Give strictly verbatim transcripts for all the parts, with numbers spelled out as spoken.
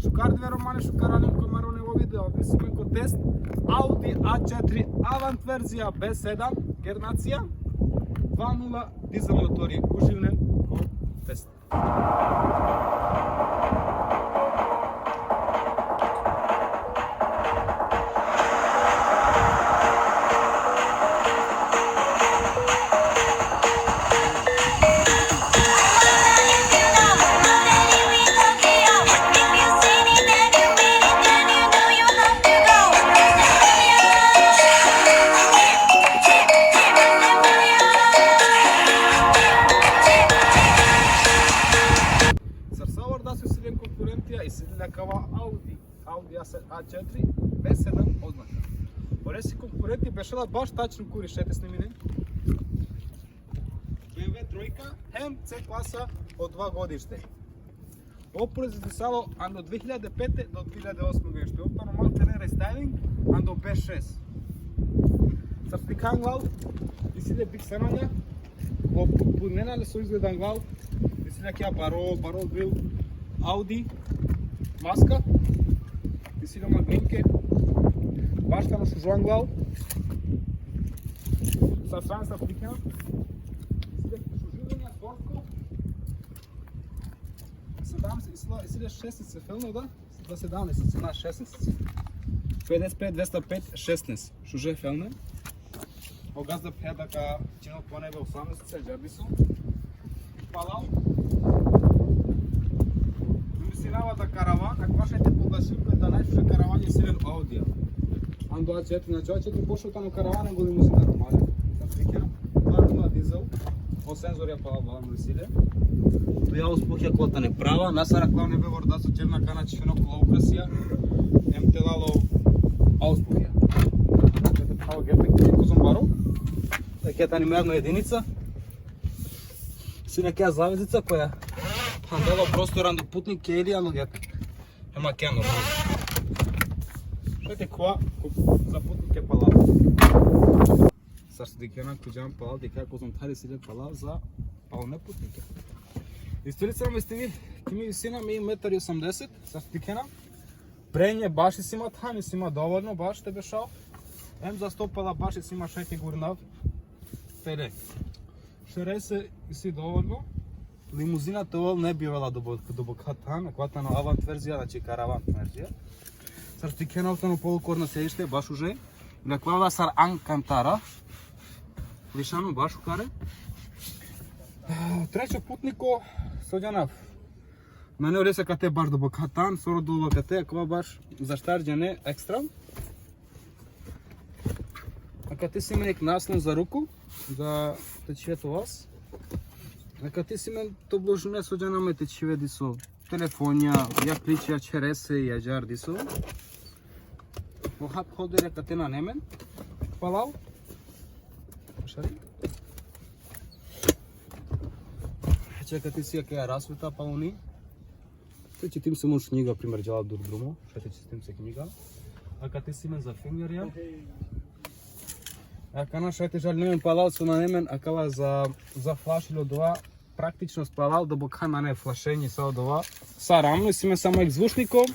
Šukar dive romane, šukar alen ko maro nevo video. Ovde si amen ko test Audi A četiri Avant verzija B sedam, gernacija, dva nula dizel motori, uživnen ko test. Sar sa vorda so isi len konkurentija, isi len akava Audi, Audi A četiri B sedam oznaka. Oresi konkurenti bešela baš tačno kuri, šaj te sniminen. B M W trojka, hem C klasa, o dva godište. Ov proizvodisalo ando dve hiljade pete do dve hiljade osme godište. Ov tano maltene restyling ando B šest. Sar so dikha anglal, isi le big semanja, o pu-, punena le so izgleda anglal, isi le akija baro, baro grill, Audi maska, isi le maglinke, baš tano šužo anglal. Sa strane sa dikha, isi le šuživanja, sportsko. Sedamnaest, isi le, isi le šesnaest felno, da? Da, sedamnaest, na šesnaest. Pedeset pet, dvesta pet, šesnaest. Šuže felne. O gazda phe da ka čino po nebe osamnaest, džabi so. Palal. Mislinava da karavan, ako baš te poglašim, da najšuže karavani isi len Audija. Ando A četiri, znači A četiri pošao tano karavana go limuzina, normalno. Znači, dikha, dva nula dizel, o senzorja palal, palal isi le. Duj auspuhja kola tane prava, na sar akala nebe vorda so černa kana čhiveno kola ukrasija, em telalo auspuhja. Znači, pravo gepek, te kozom baro. Akija tani merno edinica. Isi le akija zavezica koja phandela prostor ando putnike ili ando gepek. Ema keno. Šaj te kova, ko-, za putnike palal. Sar so dikhena, ko džan palal, dikha kozom thali isi le palal za palone putnike. Isto li sar me stivi, ki mi visina mi metar i osamdeset, sar so dikhena. Prenje baš isi ma than, isi ma dovoljno baš te bešav. Em za stopala baš isi ma, šaj te gurnav. Pele. Šerese isi dovoljno. Limuzina te ovel ne bi ovela dobo-, dobokha than, akava tano Avant verzija, znači karavan verzija. Sar so dikhena, tano polukorno sedište, baš uže. Akava sar Alcantara. Lišano baš ukare. Treće putniko, so džanav. Nane orese kate baš dobokha than, soro dola kate, akava baš za štar džene ekstra. Akate isi amen jek naslon za ruku, za te čhive to vas. Akate isi amen to obložime so džana me te čhive diso telefonja, ja ključja, čherese, ja džar diso. O cup holder akate nane amen. Palal. Šaj. Znači, akate isi akaja rasveta paluni. Te čitim so muš knjiga, primer, džala dur drumo, šaj te čitim so knjiga. Akate isi amen za fingerja. Akana šaj te džal amen palal so nane amen, akala za, za flaš ili odova, praktičnost palal, dobokha nane flašenje sa odova. Sa ravno, isi amen samo jek zvučniko,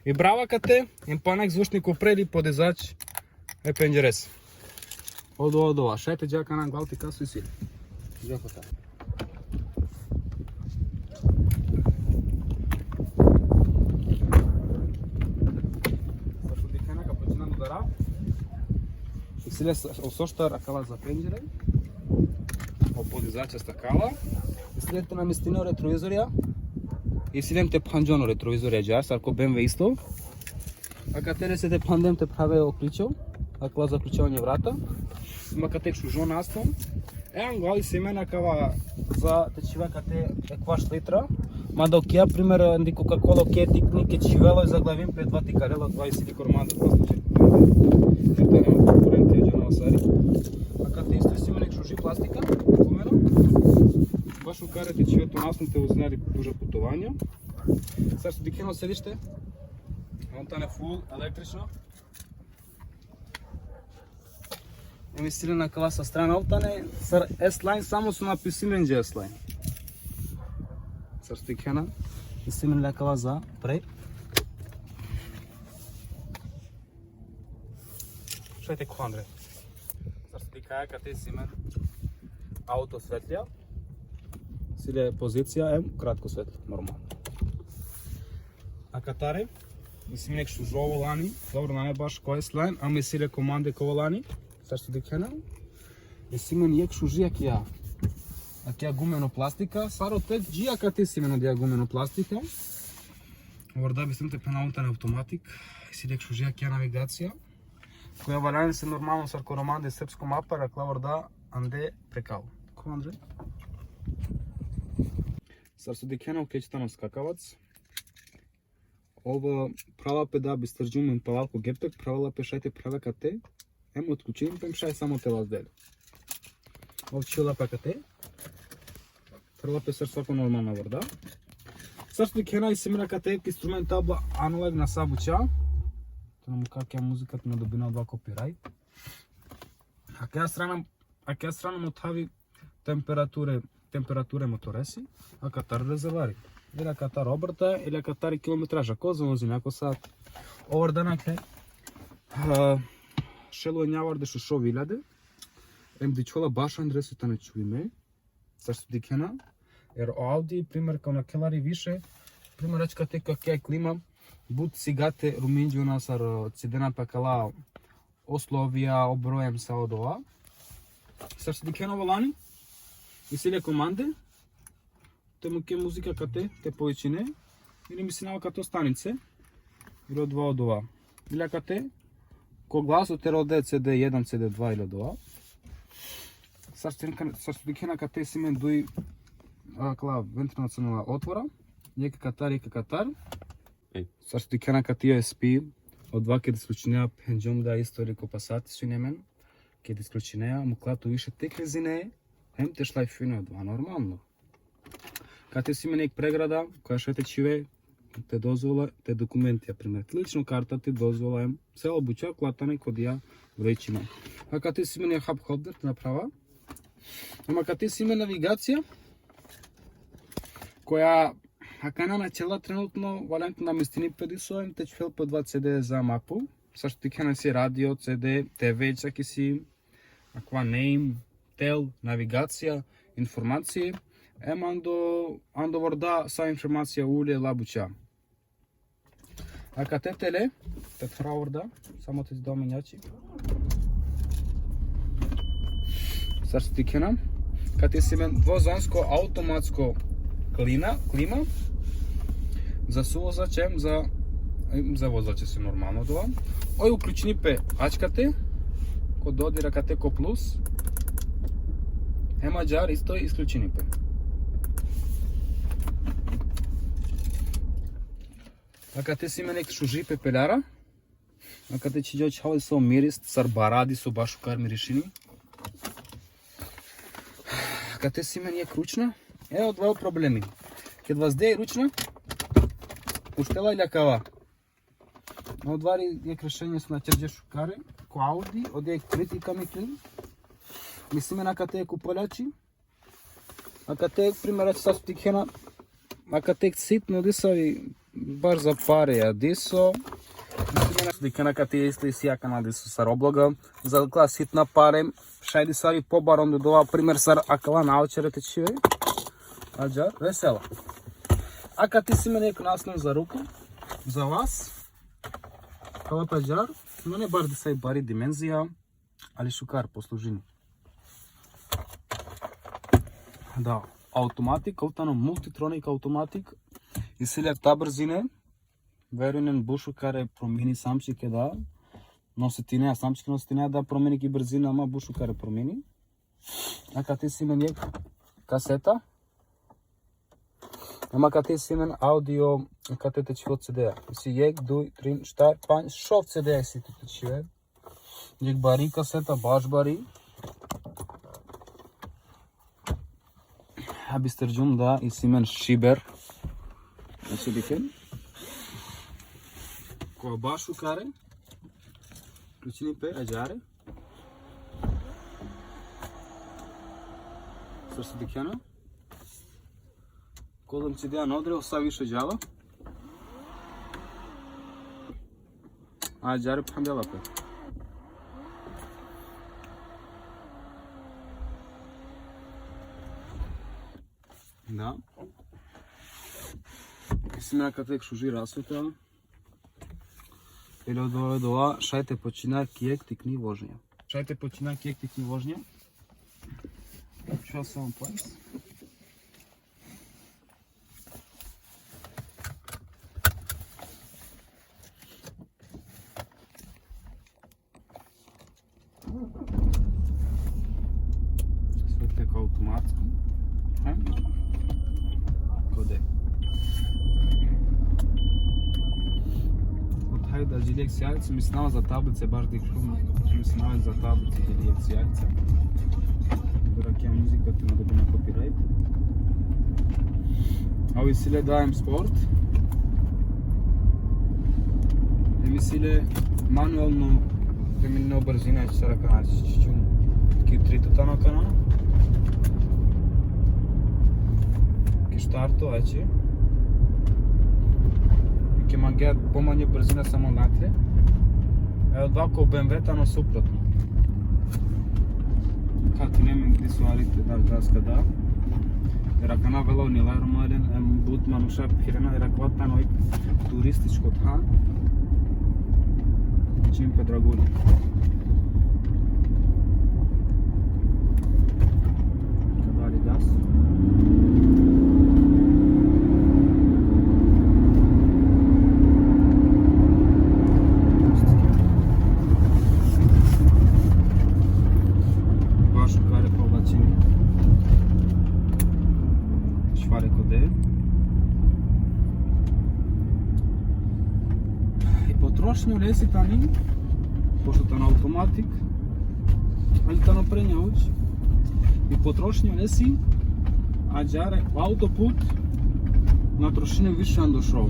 i brava kate, em pana jek zvučniko pre ili podizač e pendžeres. Odova, odova. Šaj te dža akana anglal te dikha so isi. Dža kota. Sar so dikhena, ka počina udara. Isi le s-, o soštar akala za pendžere. O podizača stakala. Isi le te namestine o retrovizorja. Isi le te phandžon o retrovizorja dža, sar ko B M W isto. Akate orese te phandem te phravel o ključo, akala za ključavanje vrata. Em akate šužo naslon. E anglal isi amen akava za te čhive kate ekvaš litra. Mada okija, primer, andi Coca-Cola okija tikni ke čhivela i zaglavin pe, dova te ikalel, dova isi li kormanda, dova slučaj. Te tane konkurenti, ja džanava sari. Akate isto isi amen jek šuži plastika, kumeno. Baš ukare te čhive to naslon te uzina li duža putovanja. Sar so dikhena o sedište. On tane full električno. Em isi len akava sa strana, ov tane sar S-Line, samo so na pisi amen dži S-Line. Sar so dikhena, isi amen le akava za pre. Šajte ko andre. Sar so dikhaja, kate isi amen auto svetlja. Isi le pozicija, em kratko svetlo, normalno. Akatare isi amen jekh šužo volani. Dobro, nane baš ko S-Line, ama isi le komande ko volani. Sar so dikhena. Isi amen jekh šuži akija. Akija gumeno plastika. Sar o tek dži akate isi amen odija gumeno plastika. Vorda, bistergjum te phena, on tano avtomatik. Isi le jekh šuži akija navigacija. Koja valjani se normalno sar ko romande srpsko mapa, akala vorda ande prekal. Ko andre? Sar so dikhena, okej, tano skakavac. Ov phrala pe, da bistergjum, em palal ko gepek, phrala pe šaj te phravi kate. Em otključini pe, em šaj samo te vazdel. Ov čhivela pe kate. Phrala pe sar sako normalna vorda. Sar so dikhena, isi amen akate instrument tabla analogna sa buća. Te na mukha akija muzika, te na dobina odova copyright. Akaja strana, akaja strana mothavi temperature, temperature motoresi, akatar rezervari. Ili akatar obrta, ili akatar kilometraža, ko za vozina, ko sat. Ov vorda nakhe, a, šel u enjavardeš u šov iljade, em dičhola baš andre so tane čuvime, sar so dikhena, jer o Audi, primer, ka nakhel hari više, primer, ačhikate akate ka klima, but sigate rumingjona sar, o, cidena pe akala uslovija, o broj em sa odova. Sar so dikhena, o volani isi le komande, te mukhe muzika kate, te povičine, ili mislinava kate o stanice, ili odova, odova. Ili kate, ko glaso te rode C D jedan, C D dva ili odova. Sar so dikhena, sar so dikhena, kate isi amen duj, a, akala ventilaciona otvora, jekh akatar, jekh akatar. Sar so dikhena, kate U S B, odova ked isključinea, phengjum da isto ili ko Passati sine amen, ked isključinea, mukla tu više te krizine, em te šlajfine odova, normalno. Kate isi amen jekh pregrada, koja šaj te čhive te dozvola, te dokumentija, primer, te lično karta, te dozvola, em celo buća, kola tane ko odija vrećina. A kate isi amen jekh cup holder, te na phrava. Em akate isi amen navigacija, koja akana na čela trenutno, valjani te namestini pe diso, em te čhivel pe odova C D za mapu. Sar so dikhena, isi radio, C D, T V čak isi, akava name, tel, navigacija, informacije, em ando, ando vorda sa informacija, ulje, labuća. Akate tele, te thra vorda, samo te dam menjači. Sar so dikhena, kate isi amen dvozonsko automatsko klina, klima, za suvozače, em za, em za vozače si normalno odova. Oj uključini pe ačhikate, ko dodir akate ko plus, em ađar isto isključini pe. Akate isi amen jekh šuži pepeljara. Akate čhivgja, čhivgja so miris, sar bara diso, baš šukar mirišini. Akate isi amen jekh ručna. E, odova o problemi. Ked vazde ručna, uštela ili akava. Odova i jekh rešenje so na ćerđe šukare, ko Audi, odija jekh kritika mi klin. Isi amen akate jekh upaljači. Akate, primer, sar so dikhena, akate sitno disavi, baš za pare, a diso. Dikhena, kate isto isi akana diso sar obloga, za akala sitna pare, šaj disavi pobaro odova, primer, sar akala naočare te čhive. Ađar, vesela. Akate isi amen jekh naslon za ruku, za vas. Akala pe ađar, nane baš disavi bari dimenzija, ali šukar poslužini. Da, automatik, ov tano Multitronic automatik, isi le akta brzine, verujnen, but šukare promini, sam čhike da, na osetinea, sam čhike na osetinea da promini ki brzina, ama but šukare promini. Akate isi amen jekh kaseta, ama kate isi amen audio, kate te čhive o C D-a. Isi jekh, duj, trin, štar, pandž, šov C D-a isi tu te čhive. Jekh bari kaseta, baš bari. A bistergjum da isi amen šiber. Znači, dikhen. Kova baš šukare. Uključini pe ađare. Sar so dikhena. Kola em C D-a na odre, sa više džala. Ađare phandela pe. Mrak tek šuži rasuta. Ili odova, odova, šaj te počina ki jekh tikni vožnja. Šaj te počina ki jekh tikni vožnja. Šel sam pas. Sve tek automatsko. E? Kode? Od hajda dži lek sijajce, mislinava za tablice, baš dikhlum, mislinava za tablice dži lek sijajce. Dora kija muzika te na dobina copyright. A ov isi le da M Sport. Em isi le manuelno, te minel brzina, e sar akana, čičum. Ki trito tano akana. Ki štarto, znači. Ki mangea pomanje brzina samo natle. E, odova ko B M W tano suprotno. Kad ine amen disuari te da gas ka da. Jer akana avela o Nilaj romalen, em but manuša phirena, jer akava tano jekh turističko than. Čim pe Dragulji. Ka da li gas. Baš kare povlačini. Švare kode. I potrošnja lesi tani, pošto tano automatik, ali tano prednja uč. I potrošnja lesi, ađare, autoput, na trošini više ando šov.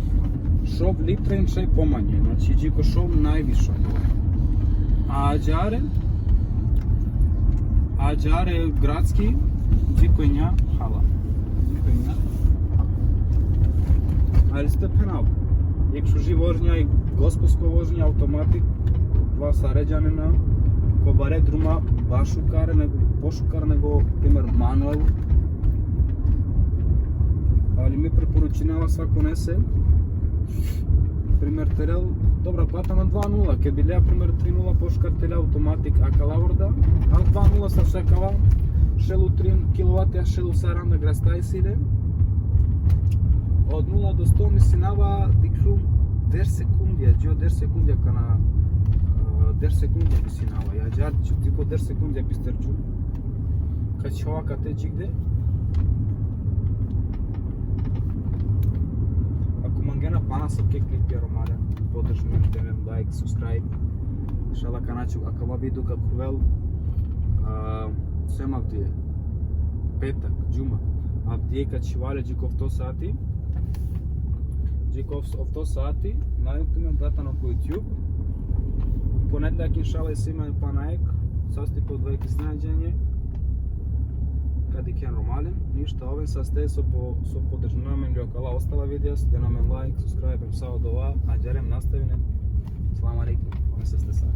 Šov litra im šaj pomanje, znači, dži ko šov najviše. A ađare, ađare gradski, dži ko inja hala. Dži ko inja hala. Ali ste phenav. Jekh šuži vožnja, jekh gospodsko vožnja, automatik, dva sare džanena, ko bare druma, baš šukare, nego, pošukar nego, primer, manuel. Ali mi preporučinava sakonese, primer, te lel, dobra, pa tano dva nula, ked bi lea, primer, tri nula, pošukar te lea automatik akala vorda, a dva nula sa šaj akava, šel u trin kilovati, a šel u saranda, grasta isi le. Od nula do sto mislinava, dikhlum, deš sekundja, dži o deš sekundja kana, e, deš sekundja mislinava. Ja, ađar, dži ko deš sekundja bisterđum. Ka čhava kate džikde. Ako mangena pana sa ke klipi romalen, podržinen, te amen like, subscribe. Inšala kana ču akava video ka khuvel, a, sem avdive. Petak, džuma. Avdive ka čhiva le dži ko ofto sati. Dži ko ofto sati, na YouTube, da tano ko YouTube. Ponedeljak, inšala, isi amen pana jekh, sasti po dvadeset iznenađenje. Ka dikhen romalen, ništa, oven saste so po, so podržinen amen li akala ostala videos, den amen like, subscribe, em sa odova, ađarem nastavinen. Selam alejkum, oven saste sa.